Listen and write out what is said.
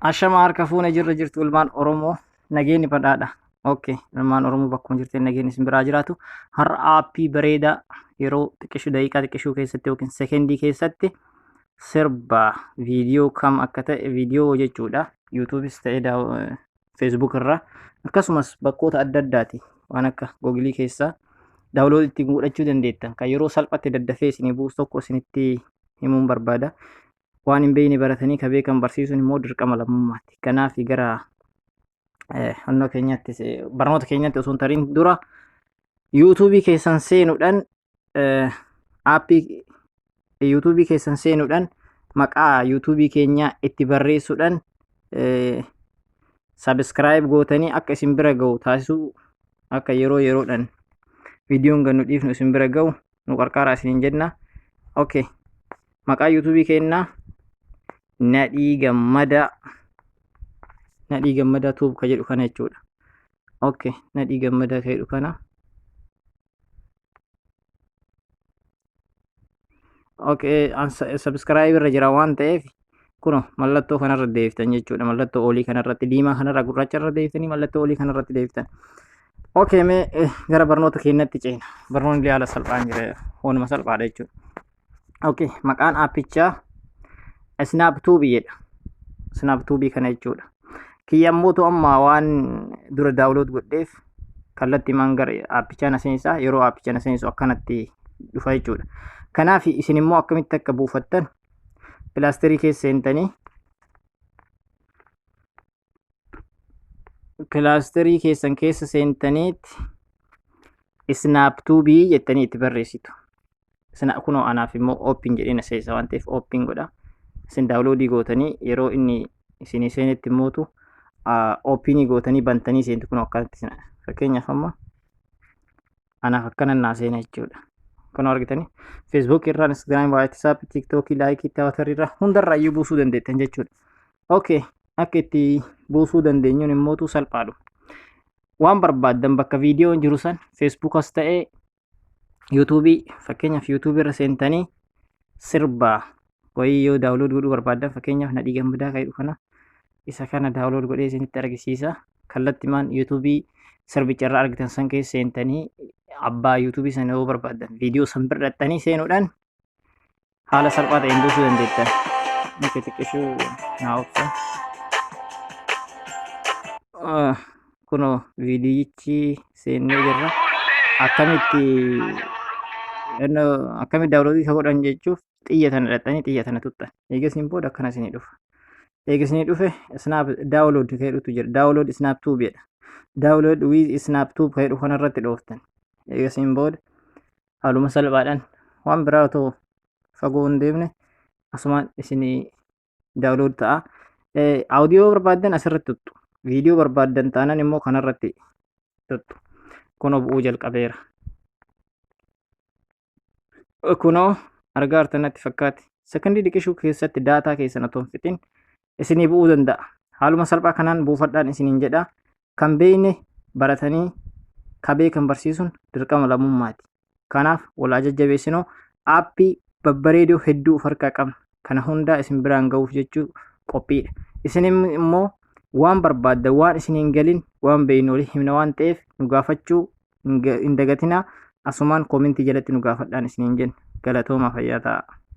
Ashama harka fuune jirra jirtu ilmaan Oromoo nageenyi badhaadha. Okay, ilmaan Oromoo bakkuma jirtan nageenyi isin biraa jiraatu. Har'a aappii bareedaa yeroo xiqqishuu daqiiqaa xiqqishuu keessatti yookiin sekendii keessatti sirba viidiyoo kam akka ta'e viidiyoo jechuudha. Yuutuubis ta'e Facebook irraa akkasumas bakkoota adda addaati waan akka googilii keessaa daawulood ittiin godhachuu dandeettan kan yeroo salphatti daddafee isinii buusu tokko isinitti himuun barbaada. Waan hin beekne baratanii ka beekan barsiisuun immoo dirqama lammummaati. Kanaaf gara honnoo keenyatti barnoota keenyatti osoo hin tarin dura yuutuubii keessan seenuudhaan aappii yuutuubii keessan seenuudhaan maqaa yuutuubii keenyaa itti barreessuudhaan sabiskiraayib gootanii akka isin bira ga'u taasisuu akka yeroo yeroodhaan viidiyoon gad nu dhiifnu isin bira ga'u nu qarqaaraa isiniin jenna. Okay. Maqaa yuutuubii keenyaa Nadhii Gammadaa Nadhii Gammadaa Tuub ka jedhu kana jechuudha. Okay. Nadhii Gammadaa ka jedhu kana. Okay. Subscribe irra jira waan ta'eef kuno mallattoo kanarra deebiftan jechuudha. Mallattoo olii kanarratti diimaa kanarra gurraacha irra deebiftanii mallattoo olii kanarratti deebiftan. Okay, mee gara barnoota keenyatti ceena. Barnoonni haala salphaan jira. Waanuma salphaadha jechuudha. Okay, maqaan aappichaa SnapTube jedha. SnapTube kana jechuudha. Kiyya ammoo amma waan dura download godheef kallattii maan gara aappichaa na seensa yeroo aappichaa na seensu akkanatti dhufa jechuudha. Kanaaf isin immoo akkamitti akka buufattan pilaasterii keessa seentanii pilaasterii keessan keessa seentaniitti SnapTube jettanii itti barreessitu. Sna kunoo anaaf immoo open jedhee na seessa waan ta'eef open godha. Isin daawuloodii gootanii yeroo inni isinii seenetti immootu openii gootanii bantanii seentu kunoo akkanatti isin fakkeenyaaf amma anaaf akkana naa seena jechuudha. Kunoo argitanii Facebook irraa, Instagram, WhatsApp, TikTok, laayikii, Twitter irraa hundarraa iyyuu buusuu dandeettan jechuudha. Okay, akka itti buusuu dandeenyuun immootu salphaadha. Waan barbaaddan bakka viidiyoon jiru san Facebookas ta'ee yuutuubii fakkeenyaaf yuutuubii irra seentanii sirba wayii yoo daawulood godhuu barbaaddan fakkeenyaaf Nadhii Gammadaa kan jedhu kana isa kana daawulood godhee isinitti argisiisa. Kallattimaan yuutuubii sirbicha irra argitan san keessa seentanii abbaa yuutuubii sana yoo barbaaddan viidiyoo san bira dhaqxanii seenuudhaan haala salphaa ta'een buusuu dandeettan. Akka xiqqishuu naa obsa. Kunoo viidiyichi seennee jirra. Akkamitti akkamitti daawuloodii isa godhan jechuuf xiyya tana dhaqxanii xiyya tana tuqxan. Eegasiin booda akkana isinii dhufa. Eegasinii dhufe snap download ka jedhutu jira. Download snap tube jedha. Download with snap tube ka jedhu kanarratti dhooftan. Eegasiin booda haaluma salphaadhaan waan biraa otoo fagoo hin deemne asumaan isinii download ta'a. Audio barbaaddan asirratti tuttu. Viidiyoo barbaaddan taanaan immoo kanarratti tuttu. Kunoo bu'uu jalqabeera. Kunoo argaa jirtan natti fakkaate. Sekondii dhiqishuu keessatti daataa keessan otoo hin fixin isinii bu'uu danda'a. Haaluma salphaa kanaan buufadhaan isiniin jedha. Kan beekne baratanii ka beekan barsiisuun dirqama lammummaati. Kanaaf wal haa jajjabeessinuu aappii babbareedoo hedduu of harkaa qabna. Kana hundaa isin biraan ga'uuf jechuu qophiidha. Isin immoo waan barbaaddan waan isin hin galin waan beeknu olii himna waan ta'eef nu gaafachuu hin dagatinaa. Asumaan koomentii jalatti nu gaafadhaan isiniin jenna. Galatoomaa fayyaa ta'aa.